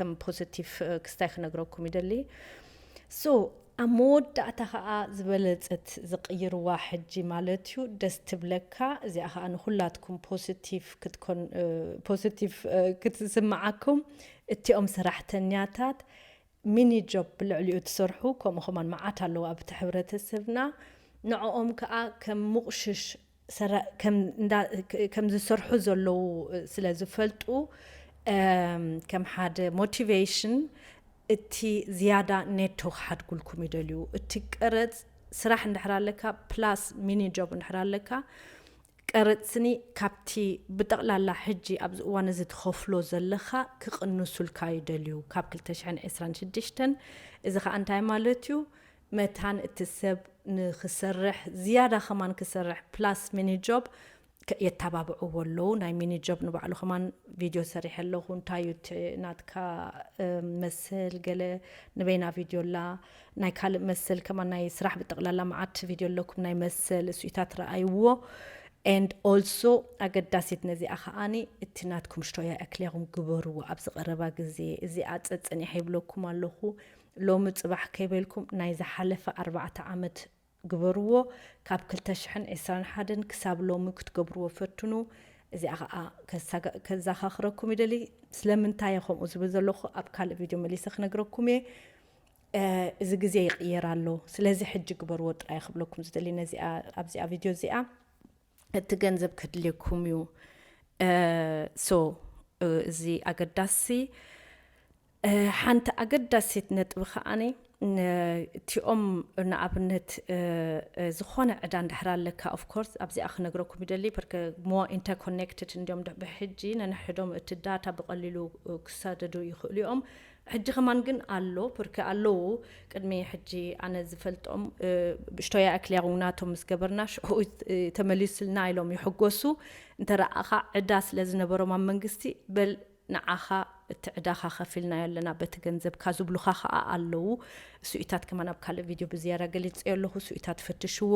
ከም positive ክስታይ ክነግረኩም ይደሊ። So ኣብ መወዳእታ ከዓ ዝበለፀት ዝቕይርዋ ሕጂ ማለት እዩ። ደስ ትብለካ። እዚኣ ከዓ ንኩላትኩም positive ክትኮን positive ክትስምዓኩም፣ እቲኦም ሰራሕተኛታት mini job ብልዕሊኡ ትሰርሑ ከምኡ ከማን መዓት ኣለዉ ኣብቲ ሕብረተሰብና። ንዕኦም ከዓ ከም ምቑሽሽ ከም ዝሰርሑ ዘለዉ ስለ ዝፈልጡ ከም ሓደ motivation እቲ ዝያዳ ኔቶ ክሓድጉልኩም ይደልዩ። እቲ ቀረፅ ስራሕ እንድሕር ኣለካ plus mini job እንድሕር ኣለካ ቀረፅ ስኒ ካብቲ ብጠቕላላ ሕጂ ኣብዚ እዋን እዚ ትኸፍሎ ዘለኻ ክቕንሱልካ ይደልዩ ካብ ክልተ ሽሕን ዕስራን ሽዱሽተን። እዚ ከዓ እንታይ ማለት እዩ? መታን እቲ ሰብ ንክሰርሕ ዝያዳ ከማን ክሰርሕ plus mini job የተባብዕዎ ኣለዉ። ናይ mini job ንባዕሉ ከማን ቪድዮ ሰሪሐ ኣለኹ። እንታይ እዩ እቲ ናትካ መሰል ገለ ንበይና ቪድዮ ኣላ። ናይ ካልእ መሰል ከማን ናይ ስራሕ ብጠቕላላ መዓት ቪድዮ ኣለኩም ናይ መሰል እሱኢታት ረኣይዎ። And also ኣገዳሲት ነዚኣ ከዓኒ እቲ ናትኩም ሽቶያ ኣክሊኹም ግበርዎ ኣብዚ ቀረባ ግዜ። እዚኣ ጸጸኒሐ ይብለኩም ኣለኹ። ሎሚ ጽባሕ ከይበልኩም ናይ ዝሓለፈ ኣርባዕተ ዓመት ግበርዎ። ካብ ክልተ ሽሕን ዕስራን ሓደን ክሳብ ሎሚ ክትገብርዎ ፈትኑ። እዚኣ ከዓ ከዛኻኽረኩም ይደሊ። ስለምንታይ እየ ከምኡ ዝብል ዘለኹ ኣብ ካልእ ቪድዮ መሊሰ ክነግረኩም እየ። እዚ ግዜ ይቕየር ኣሎ። ስለዚ ሕጂ ግበርዎ ጥራይ ክብለኩም ዝደሊ ነዚኣ ኣብዚኣ ቪድዮ እዚኣ። እቲ ገንዘብ ከድልየኩም እዩ። So እዚ ኣገዳሲ ሓንቲ ኣገዳሲት ነጥቢ ከዓኒ እቲኦም ንኣብነት ዝኾነ ዕዳ እንድሕር ኣለካ of course ኣብዚኣ ክነግረኩም ይደሊ በርከ more interconnected እንዲዮም ብሕጂ ነንሕዶም እቲ ዳታ ብቐሊሉ ክሳደዱ ይኽእሉ እዮም። ሕጂ ከማን ግን ኣሎ ብርክ ኣለዉ። ቅድሚ ሕጂ ኣነ ዝፈልጦም ብሽቶያ ኣክልያው ናቶም ምስ ገበርና ሽዑ ተመሊስልና ኢሎም ይሕጎሱ። እንተ ረኣኻ ዕዳ ስለ ዝነበሮም ኣብ መንግስቲ በል ንዓኻ እቲ ዕዳኻ ከፊልናዮ ኣለና በቲ ገንዘብካ ዝብሉኻ ከዓ ኣለዉ። እሱኢታት ከማን ኣብ ካልእ ቪድዮ ብዝያዳ ገሊፀዮ ኣለኹ። እሱኢታት ፈትሽዎ።